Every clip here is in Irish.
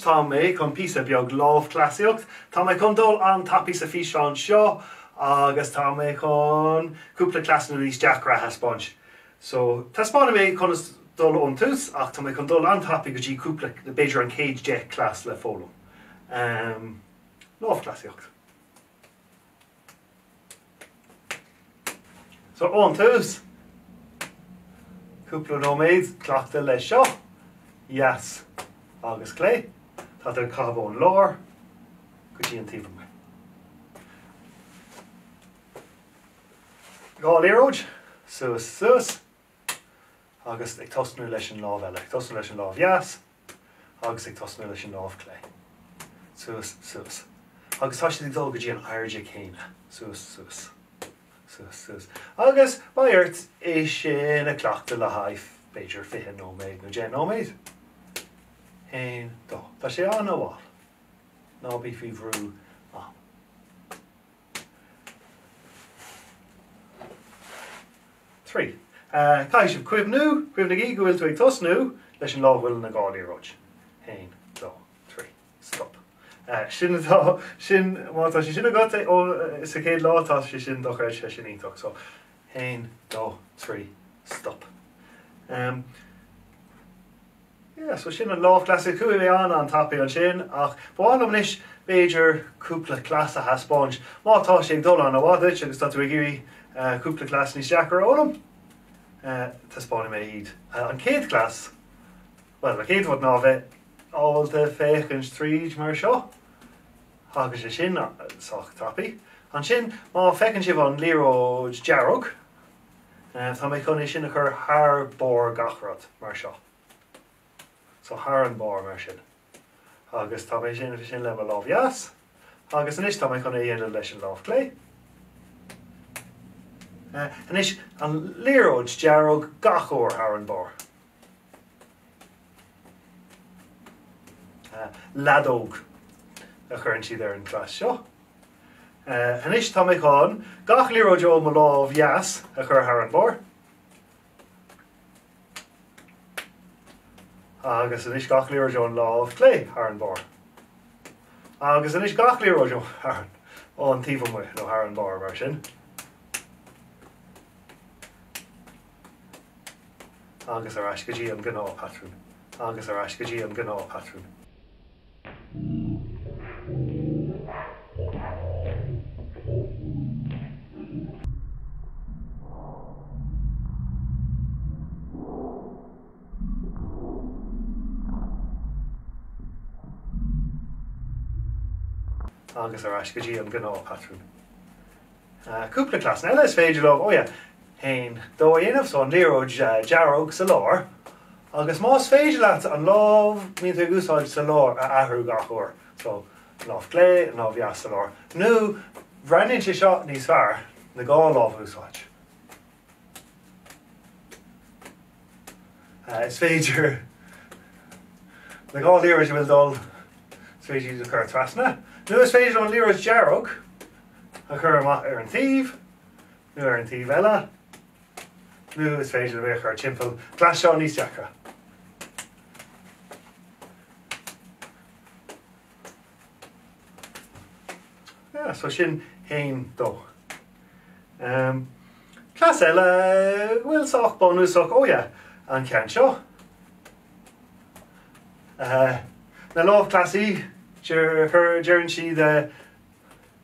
tá mé chun píosa beag lámhchleasaíocht. Tá mé chun dul an-tapaidh sa físeán seo agus tá mé chun cúpla cleasanna níos deacra a thaispeáint. So, taispeánfaidh mé conas dul ón tús ach tá mé chun dul an-tapaidh go dtí cúpla, b'fhéidir an chéad 10 cleas le foghlaim. Lámhchleasaíocht. So, ón tús, cúpla nóiméad cleachtadh leis seo, dheas agus clé. Tá tú ag caitheamh ón lár go dtí an taobh amuigh. Dhá liathróid, suas, suas, agus ag tosnú leis an lámh eile, ag tosnú leis an lámh dheas agus ag tosnú leis an lámh clé. Suas, suas. Agus tá siad ag dul go dtí an airde céanna. Suas, suas. Suas, suas. Agus beidh ort é sin a chleachtadh le haghaidh b'fhéidir 20 nóiméad nó 10 nóiméad. Haon, dó. Tá sé an-mhall. Ná bí faoi bhrú am. 3. Caithfidh sibh cuimhniú, cuimhnigí go bhfuil tú ag tosnú leis an lámh a bhfuil na dhá liathróid. 1, 2, 3, stop. Sin atá, sin, má tá sé sin agat ó, sa chéad lá, tá sé sin dochreidte, sin iontach. So, 1, 2, 3, stop. Yeah, so sin an lámhchleasaíocht. Chuaigh mé an-an-tapaidh ansin ach ba mhaith liom anois b'fhéidir cúpla cleas a thaispeáint. Má tá sé ag dul an-mhaith duit agus tá tú ag iarraidh cúpla cleas níos deacra a fhoghlaim, taispeánfaidh mé iad. An chéad chleas, bhuel, an chéad rud ná bheith ábalta féachaint tríd mar seo. Tagann sé sin sách tapaidh. Ansin, má feiceann sibh an liathróid dearg, tá mé chun é sin a chur thar barr gach rud, mar seo. So thar an barr mar sin. Agus tá mé ag déanamh sin le mo lámh dheas. Agus anois tá mé chun é a dhéanamh leis an lámh clé. Anois an liathróid dearg gach uair thar an barr. Leadóg a chuireann siad ar an gcleas seo. Anois tá mé chun gach liathróid ó mo lámh dheas a chur thar an barr. Agus anois gach liathróid ón lámh clé thar an barr. Agus anois gach liathróid ó thar an taobh amuigh nó thar an barr mar sin. Agus ar ais go dtí an gnáthpatrún. Agus ar ais go dtí an gnáthpatrún. Agus ar ais go dtí an gnáthpatrún. Cúpla cleasanna eile is féidir leo, oh yeah, haon, dó a dhéanamh, so an liathróid dearg sa lár, agus más féidir leat an lámh a mbíonn tú ag úsáid sa lár a athrú gach uair, so an lámh clé, an lámh dheas sa lár, nó breathnaíonn sé seo níos fearr, na dhá lámh a úsáid. Is féidir na dhá liathróid a bhfuil dul, is féidir iad a chur trasna, nó is féidir an liathróid dearg a chur amach ar an taobh, nó ar an taobh eile, nó is féidir liom é a chur timpeall. Cleas seo níos deacra. Yeah, so sin haon dó. Um, cleas eile, bhfuil sách bunúsach, oh yeah, an ceann seo. Uh, na lámhchleasaí, deireann siad uh,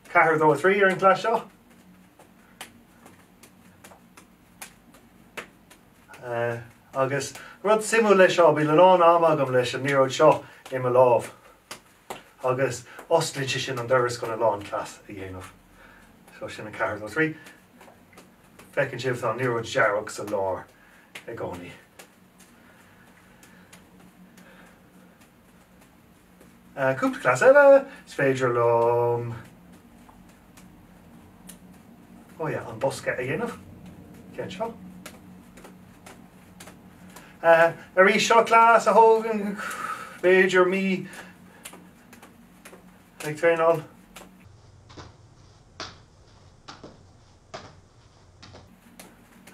4 2 3 ar an gcleas seo. Uh, agus rud suimiúil leis seo, bíonn a lán ama agam leis an liathróid seo i mo lámh. Agus osclaíonn sé sin an doras chun a lán cleas a dhéanamh. So sin an 4 2 3. Feiceann sibh tá an liathróid dearg sa lár i gcónaí. Cúpla cleas eile, is féidir liom oh yeah, an bosca a dhéanamh. Ceann seo. Arís seo cleas a thógann b'fhéidir mí ag traenáil.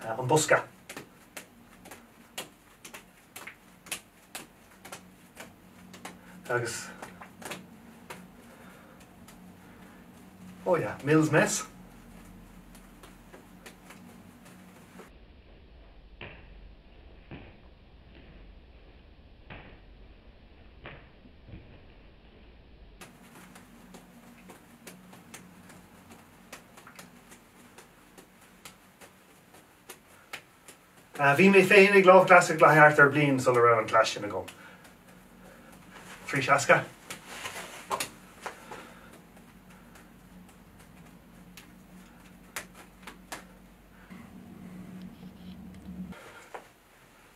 An bosca. Agus oh yeah, Mills Mess. Bhí mé féin ag lámhchleasaíocht le thart ar bliain sula raibh an cleas sin agam. 3 60.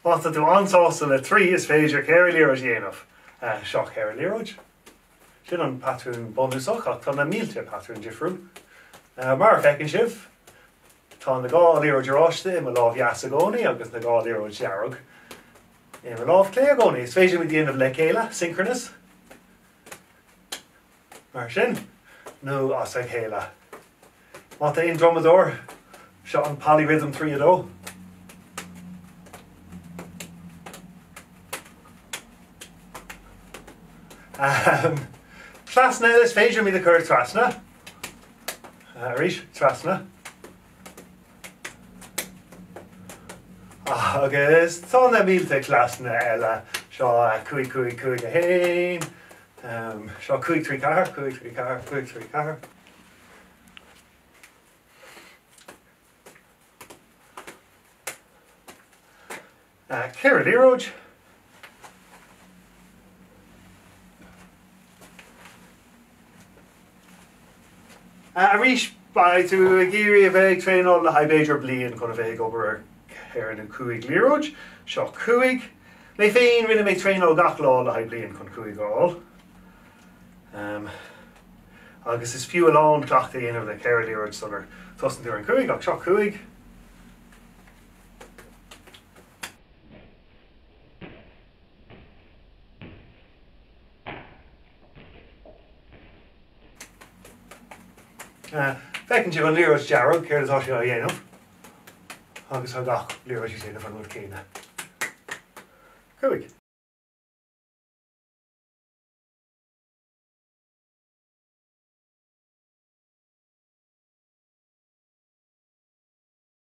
Má tá tú an-sásta le 3 is féidir 4 liathróid a dhéanamh. Seo 4 liathróid. Sin an patrún bunúsach ach tá na mílte patrún difriúil. Mar a feiceann sibh, tá na dhá liathróid oráiste i mo lámh dheas i gcónaí agus na dhá liathróid dearg i mo lámh clé i gcónaí. Is féidir iad a dhéanamh le chéile, synchronous, mar sin, nó as a chéile. Má tá aon drumadóir, seo an polyrhythm 3 2. Cleasanna eile is féidir iad a chur trasna. Arís, trasna. Agus tá na mílte cleasanna eile. Seo 5 5 5 1, seo 5 3 4, 5 3 4, 5 3 4. 4 liathróid. Arís, beidh tú ag iarraidh a bheith ag traenáil le haghaidh b'fhéidir bliain chun a bheith ag obair ar 4 nó 5 liathróid. Seo 5. Mé féin, rinne mé traenáil gach lá le haghaidh bliain chun 5 a fháil. Agus is fiú a lán cleachtadh a dhéanamh le 4 liathróid sular tosaíonn tú ar an 5, ach seo 5. Feiceann sibh an liathróid dearg, céard atá sé á dhéanamh? Agus tá gach liathróid ag déanamh an rud céanna. 5.